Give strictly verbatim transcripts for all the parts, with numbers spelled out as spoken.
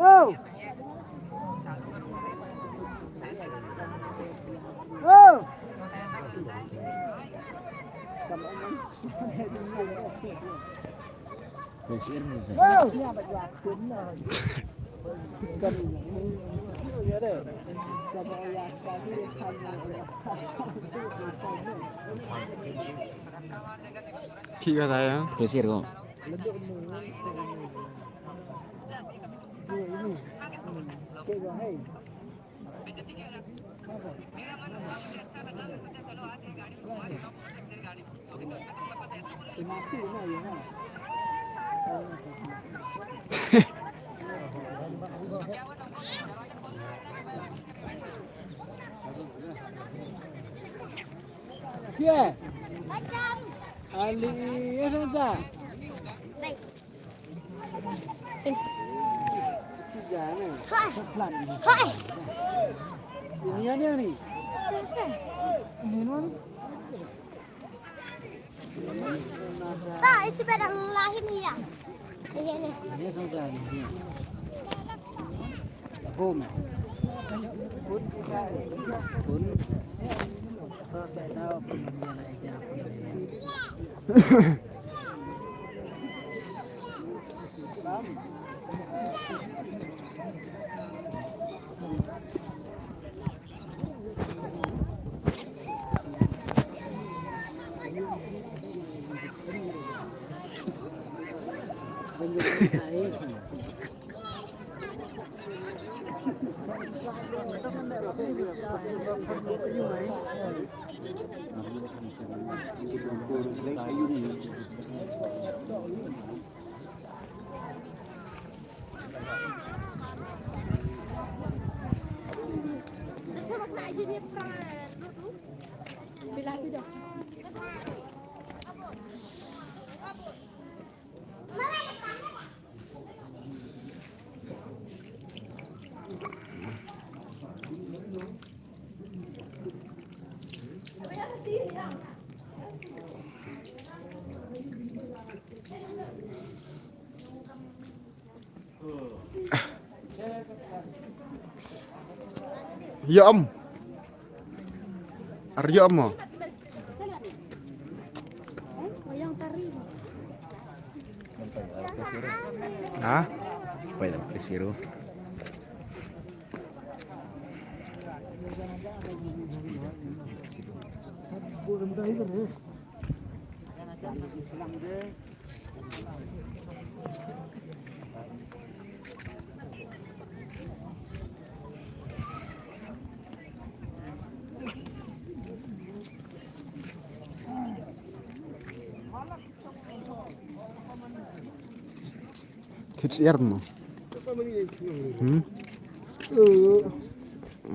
Oh! Oh! Ki kata ya. Terus ya, kok. Kya? Ali, ya sama. Hai. Hai. Ini ada ni. Ini non. Tak, itu barang lain ya. Iya ni. Ini sama ni. Home. Ïa, em. Ar ïa, em. Ha? Poi dah, ke siru. Thit syiar mo. Hmm?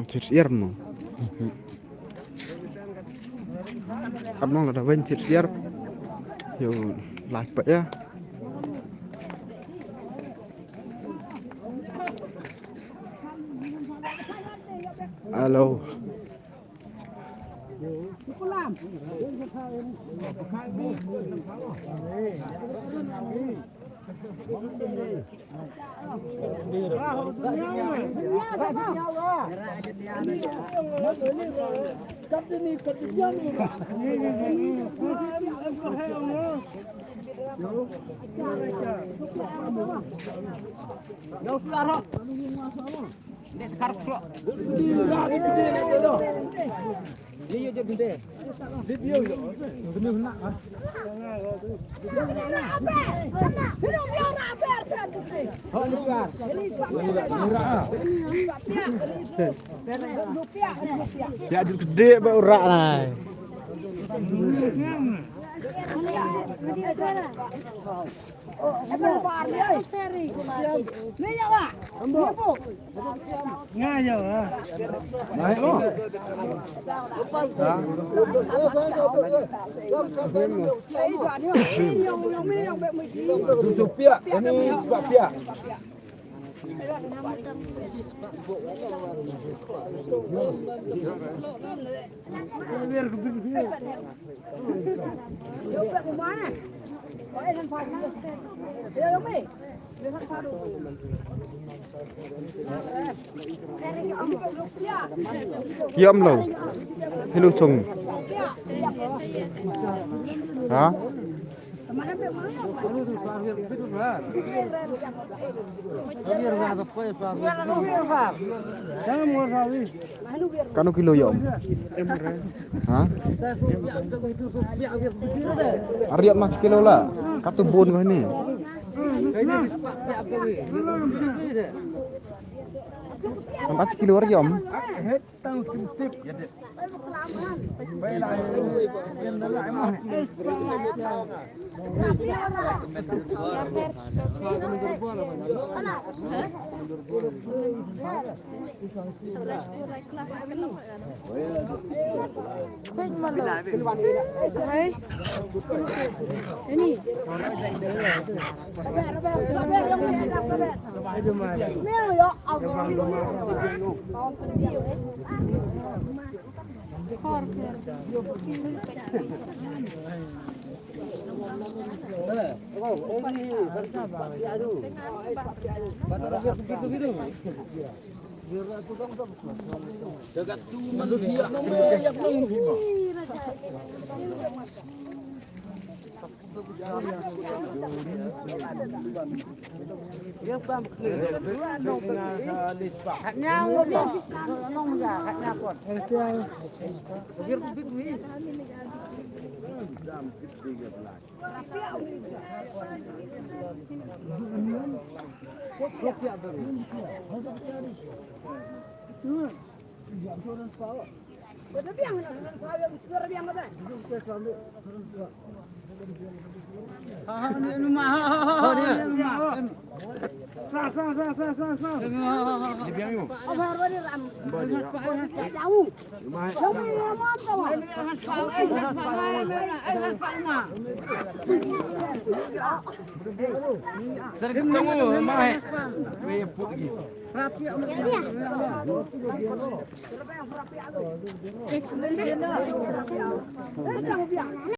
Thit syiar mo. Kam nong lada weng thit syiar. Ïoh, like pat ïa. Hello. Ïa, ju kdie ba u rah nai. Nga ïa. Yom lo. Hello chung. Ha? Kano kilo yom? Ha? Ariat mas kilo la. Katu bun ko ni. Empat kilo ariat.